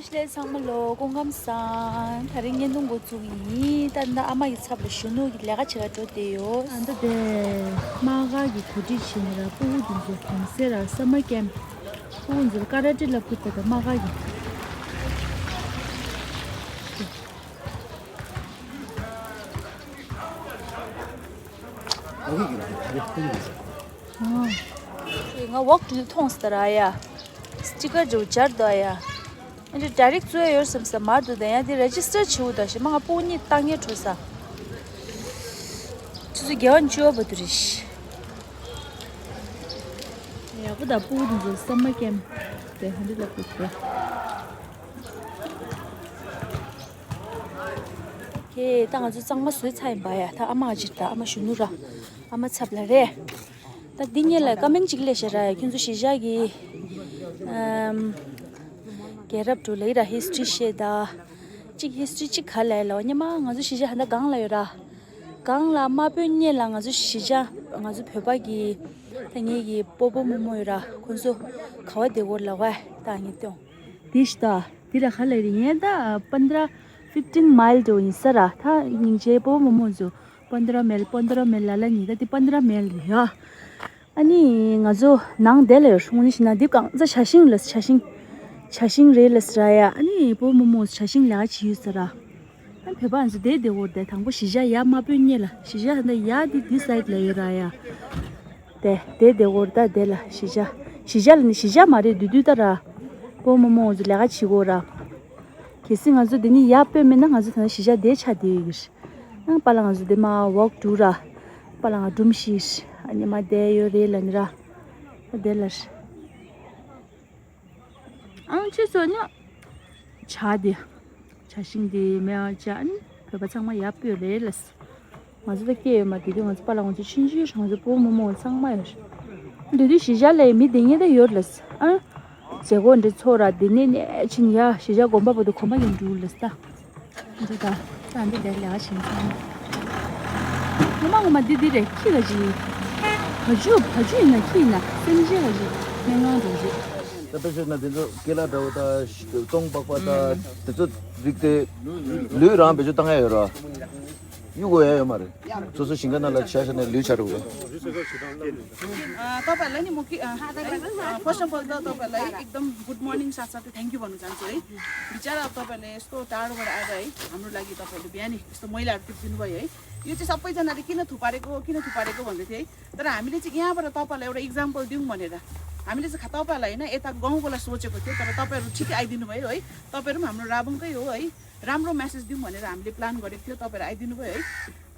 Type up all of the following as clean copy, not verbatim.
Shle samlo 공감산 다른 게 농고 중이 단다 아마 이sablo shunu gilaga chira todeyo anda de maga gi khudi chinra pu du sera summer camp punzul karate la putta da maga gi nga walk to tongstaraya sticker jo jardoya and direct to your some smart do ya di register chu da shi ma poni tangye chusa chu gyeon chu bodrish ya bu da pu du summer camp de handi la putta ke tanga zu changma sui chai ba ya ta ama jita ama shunura ama chapla re ta dinyela kameng chigle shara kyunzu shijagi gerap to leira history sheda chik history chik khala la nyama ngazu shija handa gang la yora gang la ma pyenye la ngazu shija ngazu pheba gi tangi gi pobo momo yora kunzu khawa de gor la wa ta ngi tyo dishta tira khale ri da 15 mile do insara tha ningje po momo zo 15 mil la ni da 15 mil ya ani ngazo nang dele shungni shina dip kang za chashing relas raya ani po momo chashing la chi yusara an pheba an de word da thangbo shija ya ma pyenye la shija da ya di this side la yoraya de word da de la shija ni shija mare du dara po momo zu la chi gora kisi ngazo de ni ya pe mena ngazo thana shija de cha de gis ang pala ngazo de ma walk tura pala nga dum shish ani ma de yo re lanra de las ang chi so nya cha de chashing de me cha an ba chang ma ya pe re las ngazo de ke ma de ngazo pala ngazo chin ji ngazo po mo mo chang ma yo de shija le mi de ye de yor las a 제고 이제 초라 되네 진짜 시작 공부도 그만 좀 줄었다 이제다 안돼 내가 신경 엄마가 디디래 키가지 아주 있나 키나 생지가지 내가 도지 तपसे न दिनो केला दवता तोंग पकवाता तजो दिक्ते ल्युराम बेजो तंगाय रा युगोय मारे सोसो सिंगनाला छासने ल्युचारु तपाईहरुलाई नि म first of all त तपाईहरुलाई एकदम गुड मर्निङ साथसाथै थ्यांक यू भन्न चाहन्छु है बिचारा तपाईहरुले यस्तो टाढोबाट आएर है हाम्रो लागि तपाईहरुले बिहानी यस्तो मैलाहरु टिप्दिनु भयो है यो चाहिँ सबैजनाले किन थुपारेको भन्दै थिए है तर हामीले चाहिँ यहाँबाट तपाईहरुलाई एउटा एक्जाम्पल दिउँ भनेर हामीले चाहिँ तपाईहरुलाई हैन यता गाउँकोलाई सोचेको थियो तर तपाईहरु ठिकै आइदिनु भयो है तपाईहरु पनि हाम्रो राबङकै हो है राम्रो मेसेज दिउँ भनेर हामीले प्लान गरेको थियो तपाईहरु आइदिनु भयो है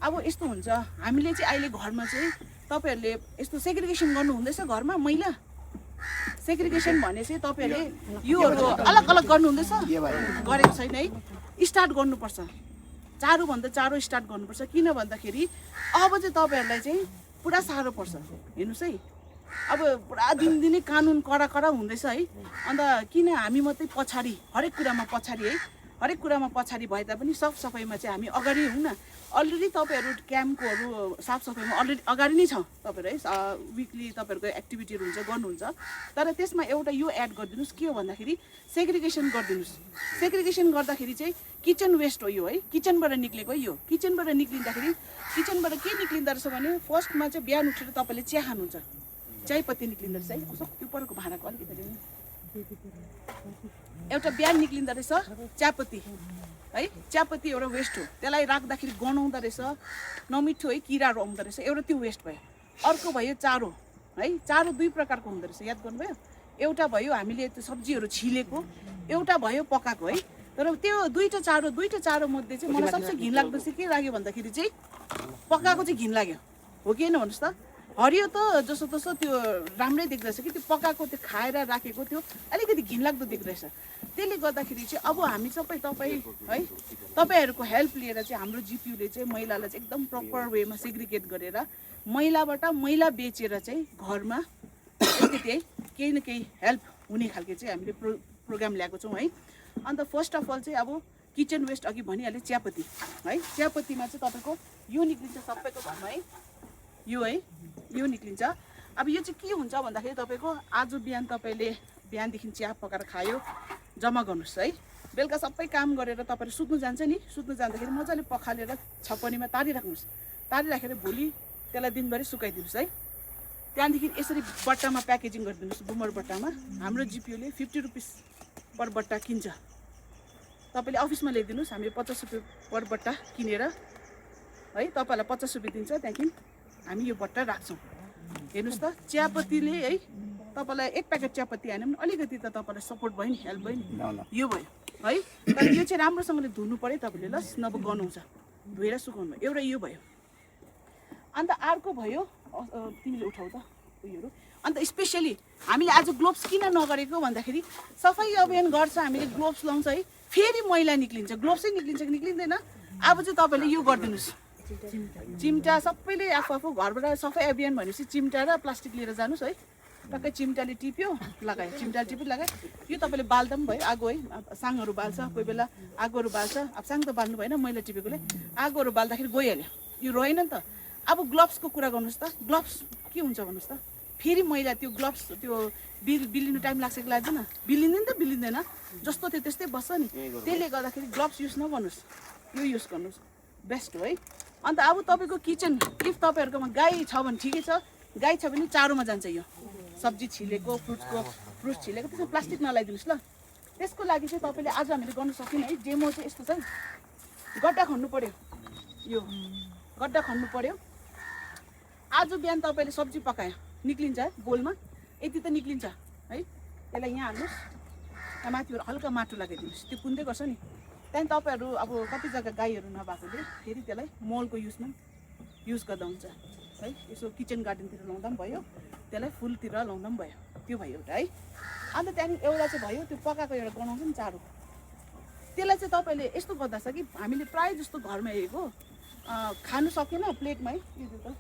अब यस्तो हुन्छ हामीले चाहिँ अहिले घरमा चाहिँ तपाईहरुले यस्तो सेग्रिगेसन गर्नु हुँदैछ घरमा मैला सेग्रिगेसन भने चाहिँ तपाईहरुले योहरु अलग अलग गर्नु हुँदैछ गरेको छैन है स्टार्ट गर्नुपर्छ चारो भन्दा चारो स्टार्ट गर्नुपर्छ किन भन्दाखेरि अब चाहिँ तपाईहरुलाई चाहिँ पुरा साह्रो पर्छ हेर्नुस् है अब पुरा दिनदिनै कानुन कडा हुँदैछ है अन्त किन हामी मात्रै पछाडी हरेक कुरामा पछाडी भए तापनि साफ सफाइमा चाहिँ हामी अगाडि हौं न अलरेडी तपाईहरु क्याम्पकोहरु साफ सफाइमा अलरेडी अगाडि नै छ तपाईहरु है वीकली तपाईहरुको एक्टिभिटीहरु हुन्छ गर्नुहुन्छ तर त्यसमा एउटा यो एड गरिदिनुस् के हो भन्दाखेरि सेग्रिगेसन गरिदिनुस् सेग्रिगेसन गर्दाखेरि चाहिँ किचन वेस्ट हो यो है किचनबाट निक्लेको यो किचनबाट निक्लिँदाखेरि किचनबाट के निक्लिँदा रहेछ भने फर्स्टमा चाहिँ बिहान उठेर तपाईले चिया खानुहुन्छ चायपत्ती निक्लिँदा रहेछ है उसो उपरको भाँडाको अलिकति एउटा बिहान निक्लिँदा रहेछ चियापत्ती है चियापत्ती एउटा वेस्ट हो त्यसलाई राख्दाखेरि गनाउँदा रहेछ नमिठो है किराहरू आउँदो रहेछ एउटा त्यो वेस्ट भयो अर्को भयो चारो है चारो दुई प्रकारको हुँदो रहेछ याद गर्नुभयो एउटा भयो हामीले त्यो सब्जीहरू छिलेको एउटा भयो पकाएको है तर त्यो दुईटा चारो मध्ये चाहिँ मलाई सबसे घिनलाग्दो चाहिँ के लाग्यो भन्दाखेरि चाहिँ पकाएको चाहिँ घिन लाग्यो हो कि हैन भन्नुस् त हरियो त जसो तसो त्यो राम्रै देख्दैछ कि त्यो पकाएको त्यो खाएर राखेको त्यो अलिकति घिनलाग्दो देख्दैछ त्यसले गर्दाखेरि चाहिँ अब हामी सबै तपाईहरुको हेल्प लिएर चाहिँ हाम्रो जिपियुले चाहिँ महिलालाई चाहिँ एकदम प्रपर वेमा सेग्रिगेट गरेर महिलाबाट महिला बेचेर चाहिँ घरमा अलिकति है केही न केही हेल्प हुने खालके चाहिँ हामीले प्रोग्राम ल्याएको छौं है अन्त फर्स्ट अफ अल चाहिँ अब किचन वेस्ट अघि भनिहाले चियापत्ती है चियापत्तीमा चाहिँ तपाईको यो निक्लिन्छ सबैको घरमा है यो निक्लिन्छ अब यो चाहिँ के हुन्छ भन्दाखेरि तपाईको आज बिहान तपाईले बिहानदेखि चिया पकाएर खायो जम्मा गर्नुहोस् है बेलुका सबै काम गरेर तपाईँहरू सुत्नु जान्छ नि सुत्नु जाँदाखेरि मजाले पखालेर छपनीमा तारिराख्नुहोस् तारिराखेर भोलि त्यसलाई दिनभरि सुकाइदिनुहोस् है त्यहाँदेखि यसरी बट्टामा प्याकेजिङ गरिदिनुहोस् बुमर बट्टामा हाम्रो जिपिओले 50 रुपिस पर बट्टा किन्छ तपाईँले अफिसमा ल्याइदिनुहोस् हामीले 50 रुपियाँ पर बट्टा किनेर है तपाईँलाई 50 रुपियाँ दिन्छ त्यहाँदेखि हामी यो बट्टा राख्छौँ हेर्नुहोस् त चियापत्तीले है तपाईँलाई एक प्याकेट चियापत्ती आएन भने अलिकति त तपाईँलाई सपोर्ट भयो नि हेल्प भयो नि यो भयो है तर यो चाहिँ राम्रोसँगले धुनु पऱ्यो तपाईँले ल नभए गनाउँछ धोएर सुकाउनु एउटा यो भयो अन्त अर्को भयो तिमीले उठाउ त उयोहरू अन्त स्पेसली हामीले आज ग्लोभ्स किन नगरेको भन्दाखेरि सफाइ अभियान गर्छ हामीले ग्लोभ्स लाउँछ है फेरि मैला निक्लिन्छ ग्लोभ्सै निक्लिन्छ कि निक्लिँदैन अब चाहिँ तपाईँले यो गरिदिनुहोस् चिम्टा सबैले आफू घरबाट सफाइ अभियान भनेपछि चिम्टा र प्लास्टिक लिएर जानुहोस् है टक्कै चिम्टाले टिप्यो लगायो चिम्टाले टिप्यो लगायो यो तपाईँले बाल्दा पनि भयो आगो है साङहरू बाल्छ कोही बेला आगोहरू बाल्छ अब साङ त बाल्नु भएन मैला टिपेकोले आगोहरू बाल्दाखेरि गइहाल्यो यो रहेन नि त अब ग्लोभ्सको कुरा गर्नुहोस् त ग्लोभ्स के हुन्छ भन्नुहोस् त फेरि मैला त्यो ग्लोभ्स त्यो बिल्लिनु टाइम लाग्छ कि लाग्दैन बिल्लिँदैन त बिल्लिँदैन जस्तो थियो त्यस्तै बस्छ नि त्यसले गर्दाखेरि ग्लोभ्स युज नगर्नुहोस् यो युज गर्नुहोस् बेस्ट हो है अन्त अब तपाईँको किचन इफ तपाईँहरूकोमा गाई छ भने ठिकै छ गाई छ भने चारोमा जान्छ यो सब्जी छिलेको फ्रुट्स छिलेको त्यसमा प्लास्टिक नलाइदिनुहोस् ल त्यसको लागि चाहिँ तपाईँले आज हामीले गर्नु सकिनँ है डेमो चाहिँ यस्तो छ गड्डा खन्नु पऱ्यो यो गड्डा खन्नु पऱ्यो आज बिहान तपाईँले सब्जी पकायो निक्लिन्छ बोलमा यति त निक्लिन्छ है त्यसलाई यहाँ हाल्नुहोस् यहाँ माथिबाट हल्का माटो लगाइदिनुहोस् त्यो कुन्दै गर्छ नि त्यहाँदेखि तपाईँहरू अब कति जग्गा गाईहरू नभएकोले फेरि त्यसलाई मलको युज गर्दा हुन्छ है यसो किचन गार्डनतिर लाउँदा पनि भयो त्यसलाई फुलतिर लाउँदा पनि भयो त्यो भयो एउटा है अन्त त्यहाँदेखि एउटा चाहिँ भयो त्यो पकाएको एउटा गनाउँछ नि चारो त्यसलाई चाहिँ तपाईँले यस्तो गर्दा छ कि हामीले प्रायः जस्तो घरमा हेरेको खानु सकेन प्लेटमा है यो त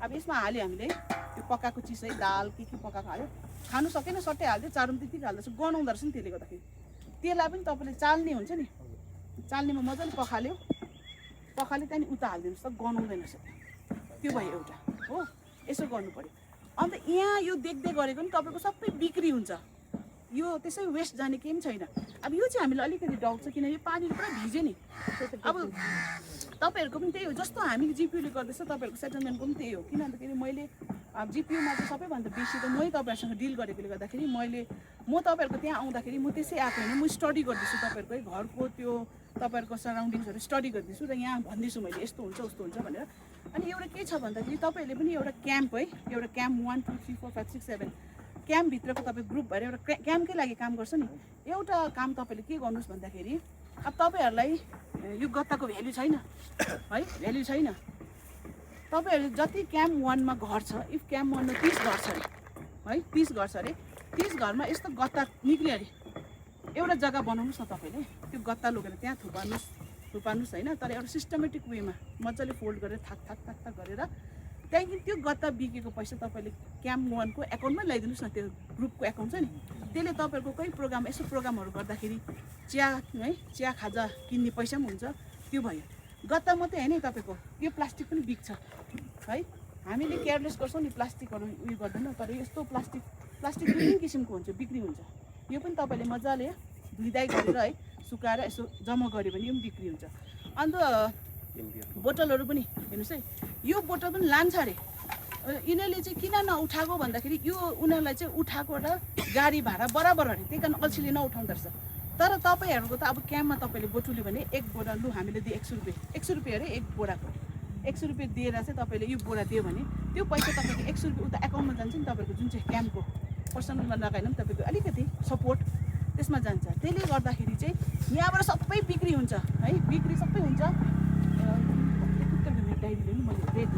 अब यसमा हाल्यो हामीले त्यो पकाएको चिज है दाल के पकाएको हाल्यो खानु सकेन सट्टै हाल्यो चारोमा त्यतिकै हाल्दैछ गनाउँदो रहेछ नि त्यसले गर्दाखेरि त्यसलाई पनि तपाईँले चाल्ने हुन्छ नि चाल्नेमा मजाले पखाल्यो त्यहाँदेखि उता हालिदिनुहोस् त गनाउँदैन रहेछ त्यो भयो एउटा हो यसो गर्नु पऱ्यो अन्त यहाँ यो देख्दै गरेको नि तपाईँको सबै बिक्री हुन्छ यो त्यसै वेस्ट जाने केही पनि छैन अब यो चाहिँ हामीले अलिकति डाउट छ किन यो पानीले पुरा भिज्यो नि अब तपाईँहरूको पनि त्यही हो जस्तो हामीले जिपियूले गर्दैछ तपाईँहरूको सेटलमेन्टको पनि त्यही हो किन भन्दाखेरि मैले जिपियूमा चाहिँ सबैभन्दा बेसी त मै तपाईँहरूसँग डिल गरेकोले गर्दाखेरि म तपाईँहरूको त्यहाँ आउँदाखेरि म त्यसै आएको होइन म स्टडी गर्दैछु तपाईँहरूकै घरको त्यो तपाईँहरूको सराउन्डिङ्सहरू स्टडी गर्दैछु र यहाँ भन्दैछु मैले यस्तो हुन्छ उस्तो हुन्छ भनेर अनि एउटा के छ भन्दाखेरि तपाईँहरूले पनि एउटा क्याम्प है एउटा क्याम्प 1 2 3 4 5 6 7 क्याम्पभित्रको तपाईँ ग्रुप भएर एउटा क्याम्पकै लागि काम गर्छ नि एउटा काम तपाईँले के गर्नुहोस् भन्दाखेरि अब तपाईँहरूलाई यो गत्ताको भ्याल्यु छैन है भ्याल्यु छैन तपाईँहरूले जति क्याम्प 1 मा घर छ इफ क्याम्प 1 मा 30 घर छ अरे है 30 घर छ अरे 30 घरमा यस्तो गत्ता निक्ल्यो अरे एउटा जग्गा बनाउनुहोस् न तपाईँले त्यो गत्ता लगेर त्यहाँ थुपार्नुहोस् होइन तर एउटा सिस्टमेटिक वेमा मजाले फोल्ड गरेर थाक गरेर त्यहाँदेखि त्यो गत्ता बिकेको पैसा तपाईँले क्याम्प 1 को एकाउन्टमा ल्याइदिनुहोस् न त्यो ग्रुपको एकाउन्ट छ नि त्यसले तपाईँहरूको कोही प्रोग्राम यसो प्रोग्रामहरू गर्दाखेरि चिया खाजा किन्ने पैसा पनि हुन्छ त्यो भयो गत्ता मात्रै होइन तपाईँको यो प्लास्टिक पनि बिक्छ है हामीले केयरलेस गर्छौँ नि प्लास्टिकहरू उयो गर्दैन तर यस्तो प्लास्टिक दुई किसिमको हुन्छ बिक्री हुन्छ यो पनि तपाईँले मजाले धुइधाइ गरेर है सुकाएर यसो जम्मा गऱ्यो भने यो पनि बिक्री हुन्छ अन्त बोतलहरू पनि हेर्नुहोस् है यो बोतल पनि लान्छ अरे यिनीहरूले चाहिँ किन नउठाएको भन्दाखेरि यो उनीहरूलाई चाहिँ उठाएको र गाडी भाडा बराबर अरे त्यही कारण अल्छीले नउठाउँदो रहेछ तर तपाईँहरूको त अब क्याम्पमा तपाईँले बोटुल्यो भने एक बोरा लु हामीले दियो 100 रुपियाँ अरे एक बोराको 100 रुपियाँ दिएर चाहिँ तपाईँले यो बोरा दियो भने त्यो पैसा तपाईँको 100 रुपियाँ उता एकाउन्टमा जान्छ नि तपाईँको जुन चाहिँ क्याम्पको पर्सनलमा लगाएन पनि तपाईँको अलिकति सपोर्ट त्यसमा जान्छ त्यसले गर्दाखेरि चाहिँ यहाँबाट सबै बिक्री हुन्छ है बिक्री सबै हुन्छ डायरीले नि मैले रेड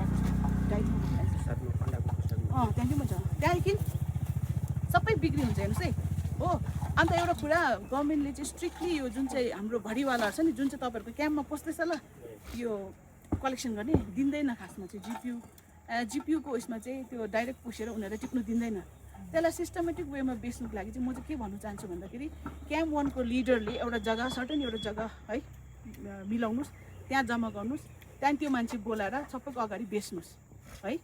थ्याङ्क यू त्यहाँदेखि सबै बिक्री हुन्छ हेर्नुहोस् है हो अन्त एउटा कुरा गभर्मेन्टले चाहिँ स्ट्रिक्टली यो जुन चाहिँ हाम्रो भडीवालाहरू छ नि जुन चाहिँ तपाईँहरूको क्याम्पमा पस्दैछ ल यो कलेक्सन गर्ने दिँदैन खासमा चाहिँ जिपियूको उसमा चाहिँ त्यो डाइरेक्ट पुसेर उनीहरूले टिप्नु दिँदैन त्यसलाई सिस्टमेटिक वेमा बेच्नुको लागि चाहिँ म चाहिँ के भन्न चाहन्छु भन्दाखेरि क्याम्प 1 को लिडरले एउटा जग्गा सर्टेन एउटा जग्गा है मिलाउनुहोस् त्यहाँ जम्मा गर्नुहोस् त्यहाँदेखि त्यो मान्छे बोलाएर सबैको अगाडि बेच्नुहोस् है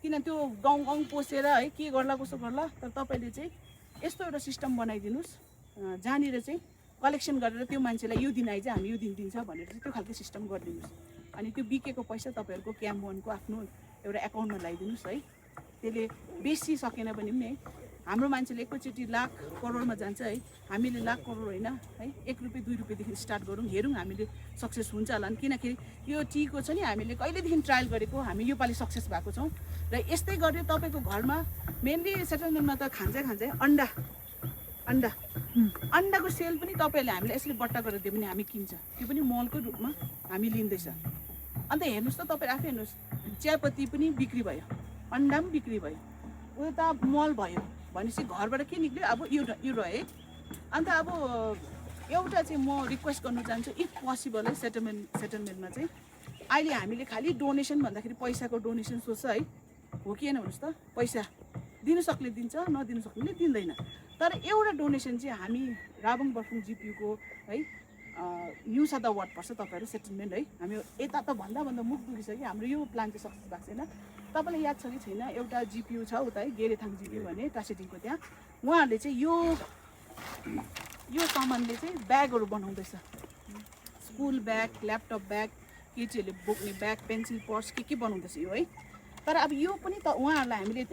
किन त्यो गाउँ पसेर है के गर्ला कसो गर्ला तर तपाईँले चाहिँ यस्तो एउटा सिस्टम बनाइदिनुहोस् जहाँनिर चाहिँ कलेक्सन गरेर त्यो मान्छेलाई यो दिन आइज हामी यो दिन दिन्छ भनेर चाहिँ त्यो खालको सिस्टम गरिदिनुहोस्। अनि त्यो बिकेको पैसा तपाईँहरूको क्याम्प वनको आफ्नो एउटा एकाउन्टमा लगाइदिनुहोस् है। त्यसले बेसी सकेन भने पनि है हाम्रो मान्छेले एकैचोटि लाख करोडमा जान्छ है। हामीले लाख करोड होइन है 1 रुपियाँ 2 रुपियाँदेखि स्टार्ट गरौँ, हेरौँ हामीले सक्सेस हुन्छ होला। किनकि यो टीको छ नि हामीले कहिलेदेखि ट्रायल गरेको, हामी योपालि सक्सेस भएको छौँ। र यस्तै गरेर तपाईँको घरमा मेनली सेटलमेन्टमा त खान्छ अन्डाको सेल पनि तपाईँहरूले हामीलाई यसरी बट्टा गरेर दियो भने हामी किन्छ, त्यो पनि मलको रूपमा हामी लिँदैछ। अन्त हेर्नुहोस् त तपाईँ आफै हेर्नुहोस्, चियापत्ती पनि बिक्री भयो, अन्डा पनि बिक्री भयो, उता मल भयो भनेपछि घरबाट के निक्ल्यो अब यो रह्यो है। अन्त अब एउटा चाहिँ म रिक्वेस्ट गर्नु चाहन्छु, इफ पोसिबल है सेटलमेन्टमा चाहिँ अहिले हामीले खालि डोनेसन भन्दाखेरि पैसाको डोनेसन सोच्छ है, हो कि होइन भन्नुहोस् त। पैसा दिनु सक्ने दिन्छ, नदिनु सक्नेले दिँदैन। तर एउटा डोनेसन चाहिँ हामी राबुङ बर्फुङ जिपियूको है न्यू सदा वार्ड पर्छ तपाईँहरू सेटलमेन्ट है। हामी यता त भन्दा मुख दुखिसक्यो, हाम्रो यो प्लान चाहिँ सक्सेस भएको छैन। तपाईँलाई याद छ कि छैन, एउटा जिपियू छ उता है गेरेथाङ जिपियू भने टासेटिङको त्यहाँ, उहाँहरूले चाहिँ यो सामानले चाहिँ ब्यागहरू बनाउँदैछ, स्कुल ब्याग, ल्यापटप ब्याग, केटीहरूले बोक्ने ब्याग, पेन्सिल पर्स के बनाउँदैछ यो है। तर अब यो पनि त उहाँहरूलाई हामीले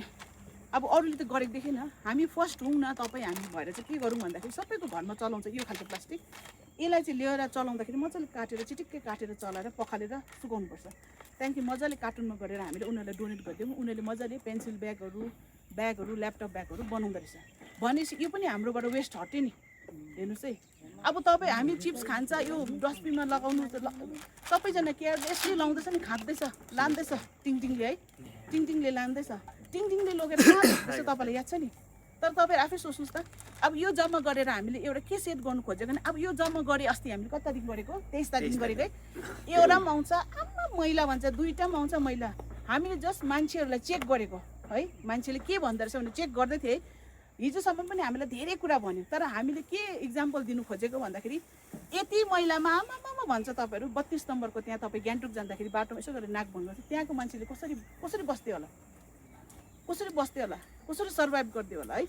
अब अरूले त गरेको देखेन, हामी फर्स्ट हौँ न तपाईँ हामी भएर चाहिँ के गरौँ भन्दाखेरि सबैको घरमा चलाउँछ यो खालको प्लास्टिक, यसलाई चाहिँ लिएर चलाउँदाखेरि मजाले काटेर चिटिक्कै काटेर चलाएर पखालेर सुकाउनुपर्छ। त्यहाँदेखि मजाले कार्टुनमा गरेर हामीले उनीहरूलाई डोनेट गरिदियौँ, उनीहरूले मजाले पेन्सिल ब्यागहरू, ल्यापटप ब्यागहरू बनाउँदो रहेछ। भनेपछि यो पनि हाम्रोबाट वेस्ट हट्यो नि। हेर्नुहोस् है, अब तपाईँ हामी चिप्स खान्छ यो डस्टबिनमा लगाउनु त सबैजना केयरलेसली लाउँदैछ नि, खाँदैछ, लाँदैछ टिङटिङले है, टिङटिङले लाँदैछ, टिङटिङले लगेर खाँदैछ, तपाईँलाई याद छ नि। तर तपाईँ आफै सोच्नुहोस् त, अब यो जम्मा गरेर हामीले एउटा के सेट गर्नु खोजेको भने, अब यो जम्मा गरे अस्ति हामीले कति तारिक गरेको, 23 तारिक गरेको है। एउटा पनि आउँछ आमा मैला भन्छ, 2टा पनि आउँछ मैला। हामीले जस्ट मान्छेहरूलाई चेक गरेको है, मान्छेले के भन्दो रहेछ भने चेक गर्दै थिएँ। हिजोसम्म पनि हामीलाई धेरै कुरा भन्यो, तर हामीले के इक्जाम्पल दिनु खोजेको भन्दाखेरि यति मैलामा आमामा भन्छ तपाईँहरू 32 नम्बरको त्यहाँ तपाईँ गान्तोक जाँदाखेरि बाटोमा यसो गरेर नाक भन्नुहुन्छ, त्यहाँको मान्छेले कसरी बस्थ्यो होला, कसरी सर्भाइभ गरिदियो होला है।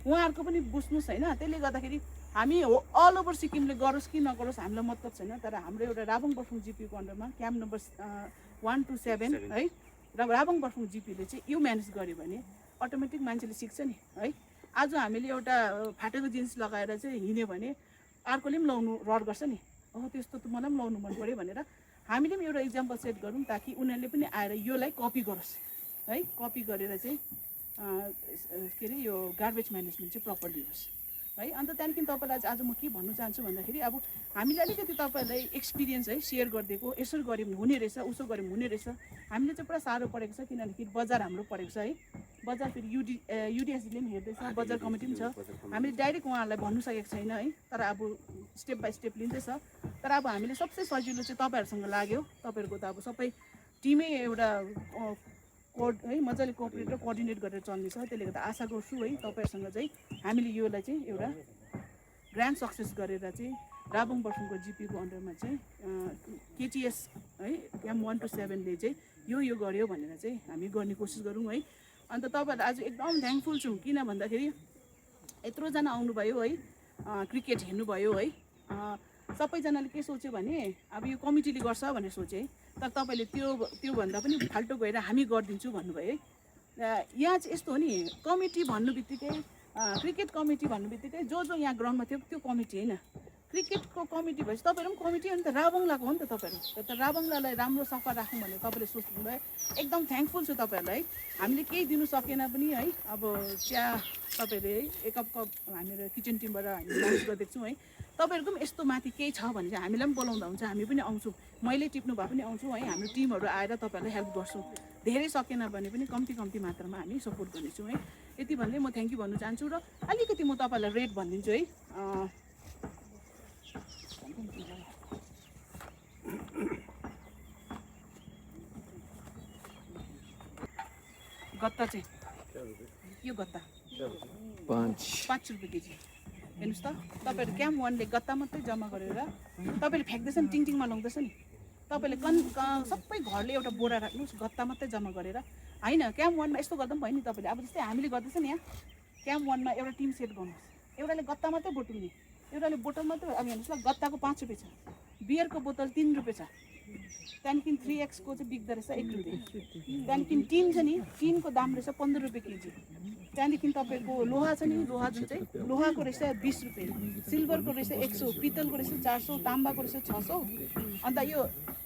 उहाँहरूको पनि बुझ्नुहोस् होइन। त्यसले गर्दाखेरि हामी अल ओभर सिक्किमले गरोस् कि नगरोस् हामीलाई मतलब छैन, तर हाम्रो एउटा राबुङ बर्फुङ जिपियूको अन्डरमा क्याम्प नम्बर 1 to 7 है, र राबुङ बर्फुङ जिपियूले चाहिँ यो म्यानेज गर्यो भने अटोमेटिक मान्छेले सिक्छ नि है। आज हामीले एउटा फाटेको जिन्स लगाएर चाहिँ हिँड्यो भने अर्कोले पनि लाउनु रहर गर्छ नि, त्यस्तो त मलाई पनि लाउनु मन पऱ्यो भनेर हामीले पनि एउटा इक्जाम्पल सेट गरौँ, ताकि उनीहरूले पनि आएर योलाई कपी गरोस् है। कपी गरेर चाहिँ के अरे यो गार्बेज म्यानेजमेन्ट चाहिँ प्रपरली होस् है। अन्त त्यहाँदेखि तपाईँलाई आज म के भन्नु चाहन्छु भन्दाखेरि, अब हामीले अलिकति तपाईँलाई एक्सपिरियन्स है सेयर गरिदिएको, यसो गऱ्यौँ हुने रहेछ, उसो गऱ्यौँ हुने रहेछ। हामीले चाहिँ पुरा साह्रो परेको छ, किनभने बजार हाम्रो परेको छ है। बजार फेरि युडिएसले पनि हेर्दैछ, बजार कमिटी पनि छ। हामीले डाइरेक्ट उहाँहरूलाई भन्नु सकेको छैन है, तर अब स्टेप बाई स्टेप लिँदैछ। तर अब हामीले सबसे सजिलो चाहिँ तपाईँहरूसँग लाग्यो, तपाईँहरूको त अब सबै टिमै एउटा है मजाले कोअपरेट र कोअर्डिनेट गरेर चल्नेछ। त्यसले गर्दा आशा गर्छु है तपाईँहरूसँग चाहिँ हामीले योलाई चाहिँ एउटा ग्रान्ड सक्सेस गरेर चाहिँ राबुङ बर्फुङको जिपीको अन्डरमा चाहिँ केटिएस है क्याम्प 1 to 7ले चाहिँ यो गर्यो भनेर चाहिँ हामी गर्ने कोसिस गरौँ है। अन्त तपाईँहरूलाई आज एकदम थ्याङ्कफुल छु, किन भन्दाखेरि यत्रोजना आउनुभयो है, क्रिकेट हेर्नुभयो है। सबैजनाले के सोच्यो भने अब यो कमिटीले गर्छ भनेर सोचे है, तर तपाईँले त्योभन्दा पनि फाल्टो गएर हामी गरिदिन्छु भन्नुभयो है। यहाँ चाहिँ यस्तो हो नि, कमिटी भन्नु बित्तिकै क्रिकेट कमिटी भन्नु बित्तिकै जो यहाँ ग्राउन्डमा थियो त्यो कमिटी होइन, क्रिकेटको कमिटी भएपछि तपाईँहरू पनि कमिटी हो नि त, राबुङलाको हो नि त तपाईँहरू। त राबुङलालाई राम्रो सफा राखौँ भनेर तपाईँले सोच्नुभयो, एकदम थ्याङ्कफुल छु तपाईँहरूलाई है। हामीले केही दिनु सकेन पनि है, अब चिया तपाईँहरूले है एक कप हामीहरू किचन टिमबाट हामी लन्च गरिदिएको छौँ है। तपाईँहरूको पनि यस्तो माथि केही छ भने चाहिँ हामीलाई पनि बोलाउँदा हुन्छ, हामी पनि आउँछौँ, मैले टिप्नु भए पनि आउँछु है। हाम्रो टिमहरू आएर तपाईँहरूलाई हेल्प गर्छौँ, धेरै सकेन भने पनि कम्ती मात्रामा हामी सपोर्ट गर्नेछौँ है। यति भन्दै म थ्याङ्क यू भन्नु चाहन्छु। र अलिकति म तपाईँहरूलाई रेट भनिदिन्छु है। गत्ता चाहिँ यो गत्ता 5 रुपियाँ केजी। हेर्नुहोस् त, तपाईँहरू क्याम्प 1ले गत्ता मात्रै जम्मा गरेर तपाईँले फ्याँक्दैछ नि, टिङटिङमा लाउँदैछ नि, तपाईँले सबै घरले एउटा बोरा राख्नुहोस्, गत्ता मात्रै जम्मा गरेर होइन। क्याम्प 1मा यस्तो गर्दा पनि भयो नि, तपाईँले अब जस्तै हामीले गर्दैछ नि यहाँ क्याम्प 1 मा एउटा टिम सेट गर्नुहोस् एउटाले गत्ता मात्रै बोटुल्ने एउटाले बोतल मात्रै अब हेर्नुहोस् ल गत्ताको 5 रुपैयाँ छ बियरको बोतल 3 रुपैयाँ छ त्यहाँदेखि 3x को चाहिँ बिक्दो रहेछ 1 रुपैयाँ त्यहाँदेखि टिन छ नि टिनको दाम रहेछ 15 रुपैयाँ केजी त्यहाँदेखि तपाईँको लोहा छ नि लोहा जुन चाहिँ लोहाको रहेछ 20 रुपैयाँ सिल्भरको रहेछ 100 पितलको रहेछ 400 ताम्बाको रहेछ 600 अन्त यो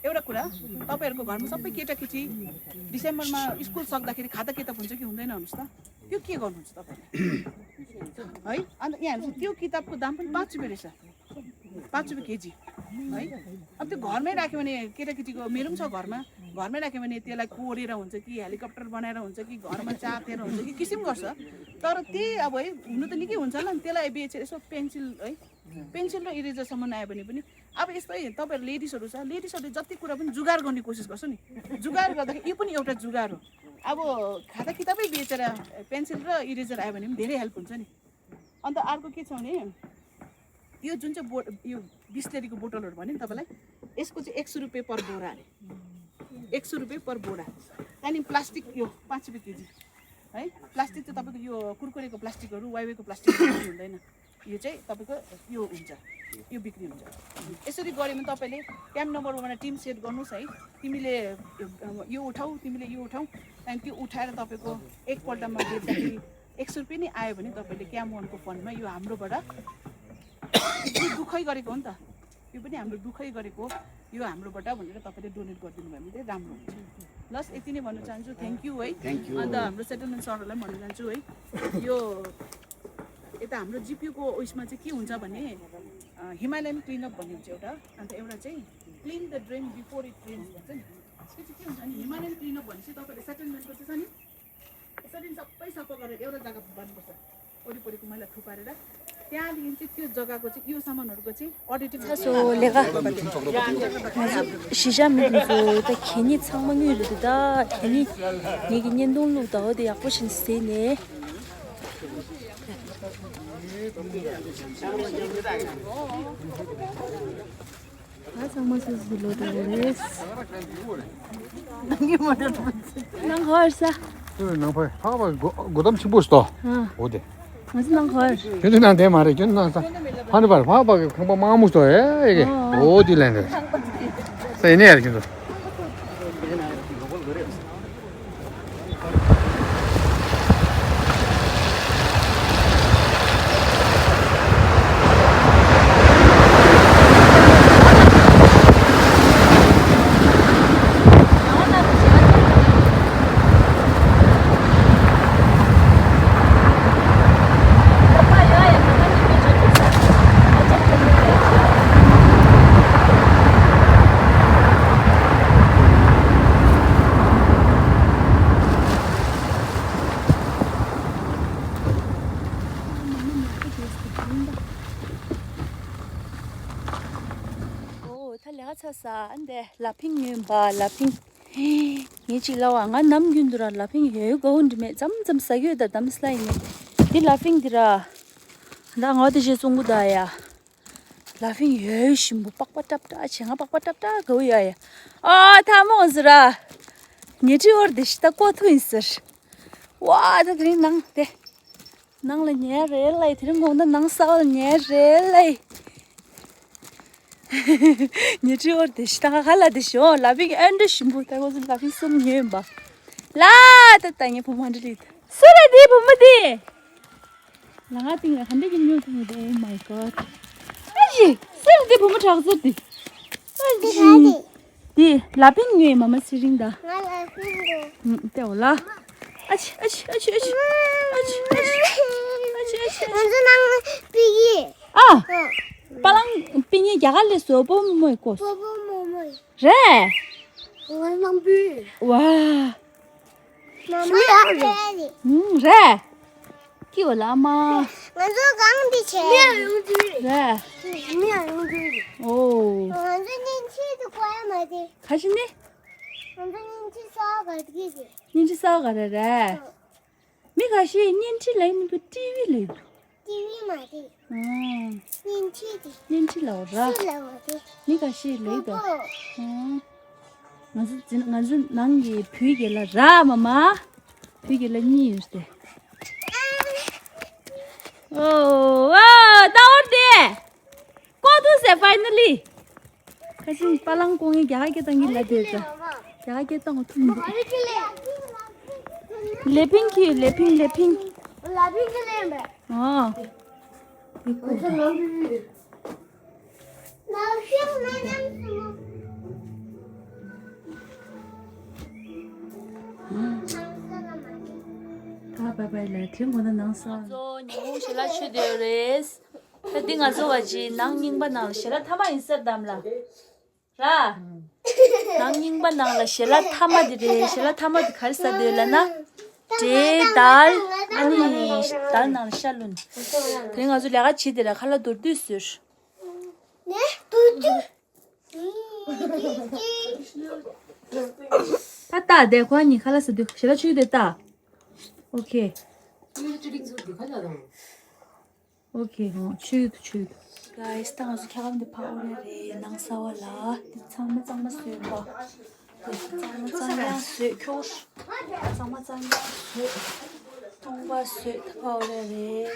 एउटा कुरा तपाईँहरूको घरमा सबै केटाकेटी डिसेम्बरमा स्कुल सक्दाखेरि खाता किताब हुन्छ कि हुँदैन भन्नुहोस् त त्यो के गर्नुहुन्छ तपाईँले है अन्त यहाँ हेर्नुहोस् त्यो किताबको दाम पनि 5 रुपैयाँ रहेछ 5 रुपैयाँ केजी है अब त्यो घरमै राख्यो भने केटाकेटीको मेरो पनि छ घरमै राख्यो भने त्यसलाई कोरेर हुन्छ कि हेलिकप्टर बनाएर हुन्छ कि घरमा चातेर हुन्छ कि किसिम गर्छ तर त्यही अब है हुनु त निकै हुन्छ होला नि त्यसलाई बेचेर यसो पेन्सिल र इरेजरसम्म आयो भने पनि अब यस्तै तपाईँहरू लेडिजहरू छ लेडिजहरूले जति कुरा पनि जुगाड गर्ने कोसिस गर्छ नि जुगाड गर्दाखेरि यो पनि एउटा जुगाड हो अब खाता किताबै बेचेर पेन्सिल र इरेजर आयो भने पनि धेरै हेल्प हुन्छ नि अन्त अर्को के छ भने यो जुन चाहिँ यो बिस्लेरीको बोतलहरू भन्यो नि तपाईँलाई यसको चाहिँ 100 रुपैयाँ पर बोरा अरे 100 रुपैयाँ पर बोरा त्यहाँदेखि प्लास्टिक यो 5 रुपैयाँ केजी है प्लास्टिक चाहिँ तपाईँको यो कुरकुरेको प्लास्टिकहरू वाइवेको प्लास्टिकहरू हुँदैन यो चाहिँ तपाईँको यो हुन्छ यो बिक्री हुन्छ यसरी गऱ्यो भने तपाईँले क्याम्प नम्बर 1 मा टिम सेट गर्नुहोस् है तिमीले यो उठाऊ तिमीले यो उठाऊ त्यहाँदेखि त्यो उठाएर तपाईँको एकपल्टमा बेच्दाखेरि 100 रुपैयाँ नै आयो भने तपाईँले क्याम्प 1 को फन्डमा यो हाम्रोबाट दुःखै गरेको हो नि त यो पनि हाम्रो दुःखै गरेको यो हाम्रोबाट भनेर तपाईँले डोनेट गरिदिनु भयो भने चाहिँ राम्रो हुन्छ प्लस यति नै भन्न चाहन्छु थ्याङ्क यू है अन्त हाम्रो सेटलमेन्ट सरहरूलाई भन्न चाहन्छु है यो यता हाम्रो जिपियूको उयसमा चाहिँ के हुन्छ भने हिमालयन क्लिनअप भन्ने हुन्छ एउटा अन्त एउटा चाहिँ clean the drain before it rains भन्छ नि त्यो चाहिँ के हुन्छ भने हिमालयन क्लिनअप भनेपछि तपाईँहरूले सेटलमेन्टको चाहिँ छ नि यसरी सबै सफा गरेर एउटा जग्गा गर्नुपर्छ वरिपरिको मैला थुपारेर त्यहाँदेखि चाहिँ त्यो जग्गाको चाहिँ यो सामानहरूको चाहिँ auditing so lega shija mi zo ta kheni changma ngi ru da kheni ni gi nyen dong lu da de ya poshin se ne ha changma se zulo da res nang hor sa nang phai ha ba godam chi bus to ode much nang hor 근데 나한테 말해 준 나서 하는 말 봐봐 금방 마음부터 해 이게 어디 랜드 세네 이렇게 sa ande laping nge ba laping ni chi lawa nga nam gyundura laping he go und me jam sa gyo da dam slai ne di laping dira da nga de je sungu da ya laping he shim bu pak patap ta chenga pak patap ta go ya ya ta mo zra ni ji or de sta ko thu insir wa da green nang la nye re lai thrim go da nang sa nye re lai ni ji or de sta gala de sho laping and shim bu ta go laping sum nye ba la ta ta nye pu man ri sura di pu ma di la ting la khande jin yo thu de oh my god ai sura di pu ma thak zu di di laping nye mama siring da te ola 아치 먼저 나는 비기. 아 빨랑 빙이 야갈레서 뭐 있고 뭐뭐. 그래 얼마 비. 와 마마 야리. 그래 끼워라 마 먼저 강비 체. 미야 용지. 그래 미야 용지. 오 완전히 치도 거야 말지. 가시네 완전히 치 싸가 되지. 닌지 싸가래 미가시 닌지 라인 그 TV 레 TV 말지. 닌치디. 닌지 라오라 슬라워지. 미가시 레이도 어. 맞은 난기 뷔게라 라 마마 뷔게라 니르데 Oh, wow, down there. Go to say finally. Kasi palang kung igagay tang ilagay. Igagay tang utum. Leping ki, leping. लाभी के लिए मैं Oh. लाभी मैंने 다 바바이라 팀보다 나서. 저 너무 싫어 추데레스. 딩아 저와지 낭닝바 나 싫어 타마 인서담라. 라. 낭닝바 나라 싫어 타마디레 싫어 타마디 갈사데라나. 제달 아니 달나 샬룬. 그래가 저 내가 지들아 칼라 돌두스. ने दूध 따따 내 관이 칼라스 도 싫어 추데다. 오케이. 오케이. 추유도. Guys, 당어서 켜가면 파오레레 낭사와라. 장마 수요가. 장마 수 교수. 장마 수. 통과 수 파오레레.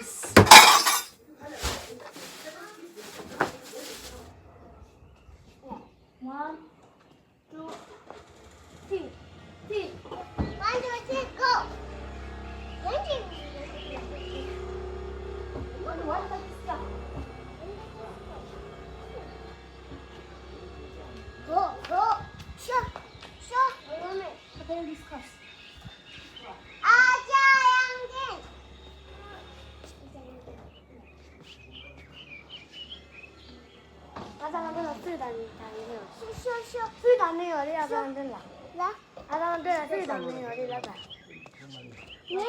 One, two, three. 1, 2, 3, go. Go. Shut. 아자 양갱. 아자가 술 다니요. 술 다니요. 어디 가서 안 된다. 나? 아자가 술 다니요. 어디 가서. 왜?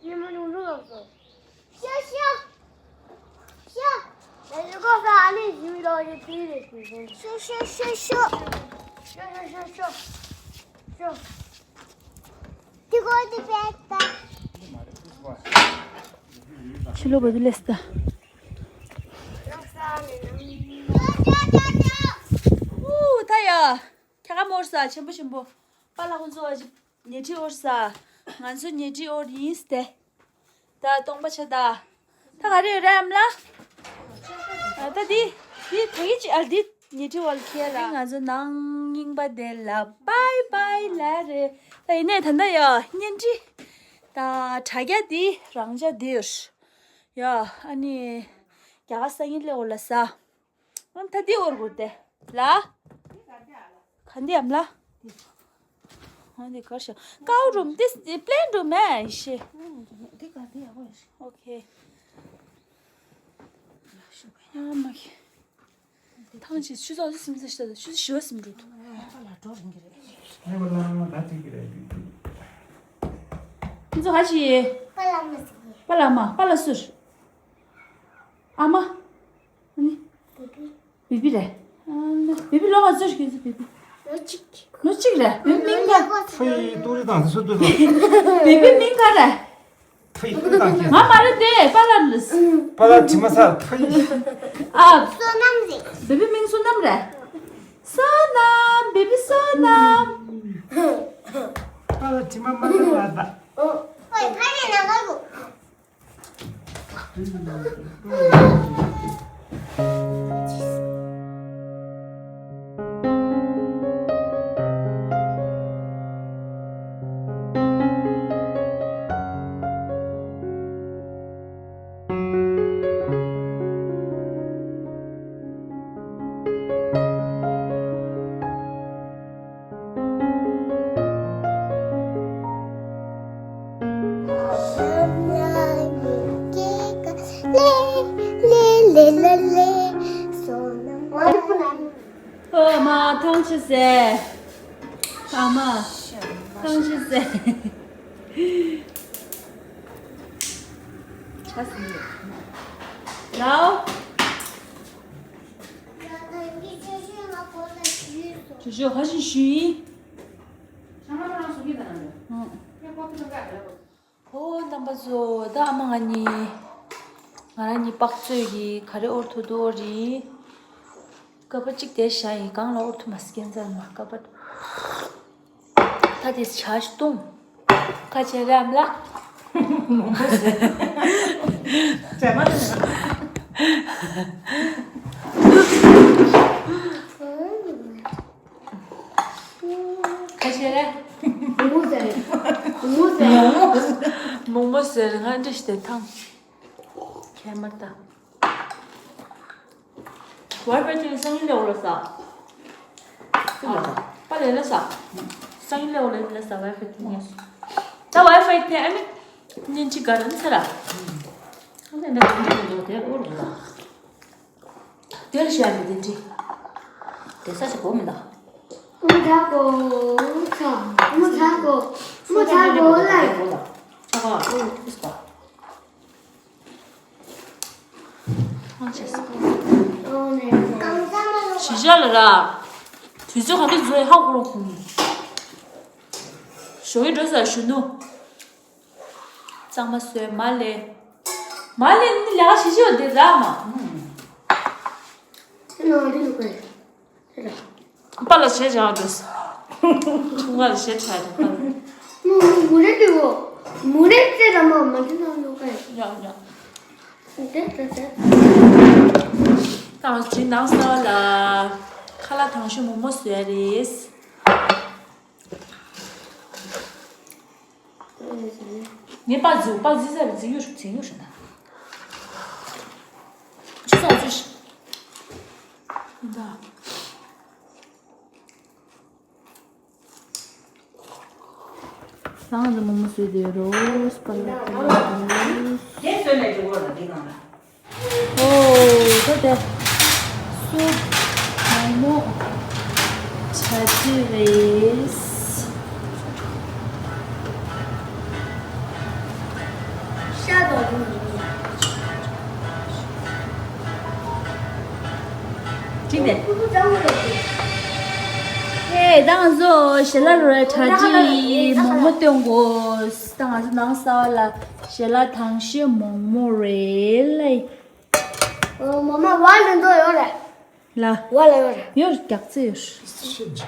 이만 울어서. 쉬어. 내 죽어서 안에 힘들어 이제 뒤를 쉬어. 이거 어디 뺐다. 실로 버들레스다. 오, 다야. 걔가 뭐었어? 전부. 빨라고 좋아지. 네지 올사. 안수 네지 오리스테. 다 똥바쳐다. 다 가려 람라. 다디 되지 알디 네지 올키라. 안수 낭잉바델라. 바이바이 라레. 다 이내 단다야. 년지. 다 자기야디 랑자 디스. 야, 아니 걔가 생일에 올랐어. 그럼 다디 오르고대. 라? 간디 암라? 어디 가셔? 가우룸, this plane room 에 이씨. 오케이. 야, 막. 당신 수저 어딨으면 쓰시다. 수저 쉬었으면 좋다. 이제 같이. 빨라 술. 아마. 아니. 비비래. 비비 로가 줄 기스 비비. 놓치기래. 민가. 트이 또리도 안 써도 돼. 비비 민가래. 트이 또리도 안 돼. 아 말했대. 빨라르스. 빨라 지마사 트이. 아, 소남지. 비비 민 소남래. 소남, 비비 소남. 빨라 지마만 나다. 빨리 나가고. 엄마 당치세. 아마 당치세. 찼습니다. 나오. 주주 하신 쉬. 남바조 다망아니. 아니 박주기 가래 오토도리. 까바직 대샤이 강라 오토 마스겐자마 까바. 다디스 차시동. 가제람라. 잘 맞네. 가시래. 무슨 몽모스를 한 듯이 대탕. 개맞다. 와이파이 생일에 올랐어. 빨리 올랐어. 생일에 올랐어 와이파이. 나 와이파이 때 아니 닌지 가는 사람. 근데 내가 언제도 내가 모르겠다. 될시야 되지. 대사시 봅니다. 자고 래. 차가 있어 봐. 지절라. 뒤져 가는 소리 하고 그러고. 手一直在是弄，咱们说买嘞，你两个星期得干嘛？把那写上就是，从我写出来的。要，当时经常说了，看了同学么学的是。你把字在的字有什么呢？去找就是，真的。房子么随的肉，是吧？这孙子就我了，这个了。哦，对的。苏毛毛，菜鸡尾。 真的。哎，当时写了来查记么东过，当时能少了，写了唐诗么瑞嘞。妈妈，我人都有了，啦，我来有了。有夹子有是。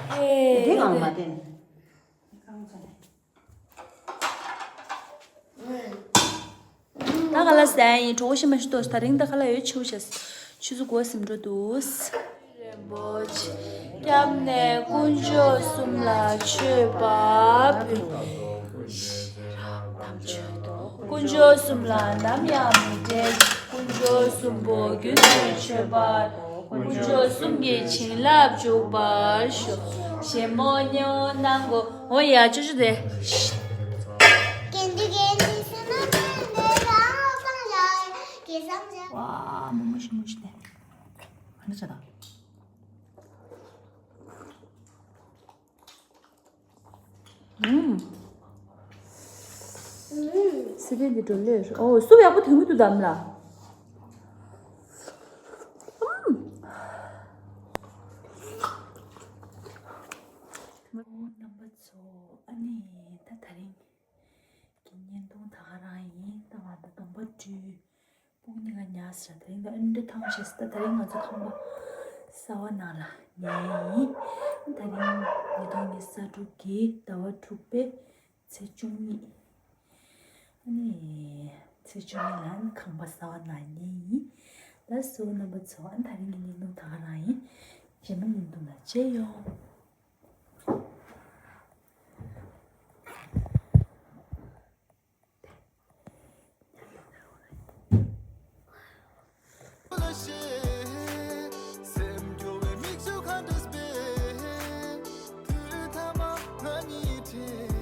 哎，这个嘛的。 那个了三一桌些么是多，他领导他来有求些是，就是过什么着都是。不起，咱那工作送了去吧，工作送了那面的，工作送不给去吧，工作送给亲了就罢说，什么牛那个，我呀就是的。 와, 너무 멋있네. 하늘자다. 스베디 돌려. 수비 하고 등도 담라. 아니, 다 다른 긴년동 다라이 다와다 넘버지. 뽕니가 냐스라 다른가 인데 탕시스다 다른 아주 탕바 사와나라. 네. 다른 니동이 사두기 다와 투페 제중이. 아니, 제중이란 강바 사와나니. 다소 넘버 2 다른 긴년동 다라이. 제만 년동나 제요. Semjo ve miksu khandas be tu thama nani the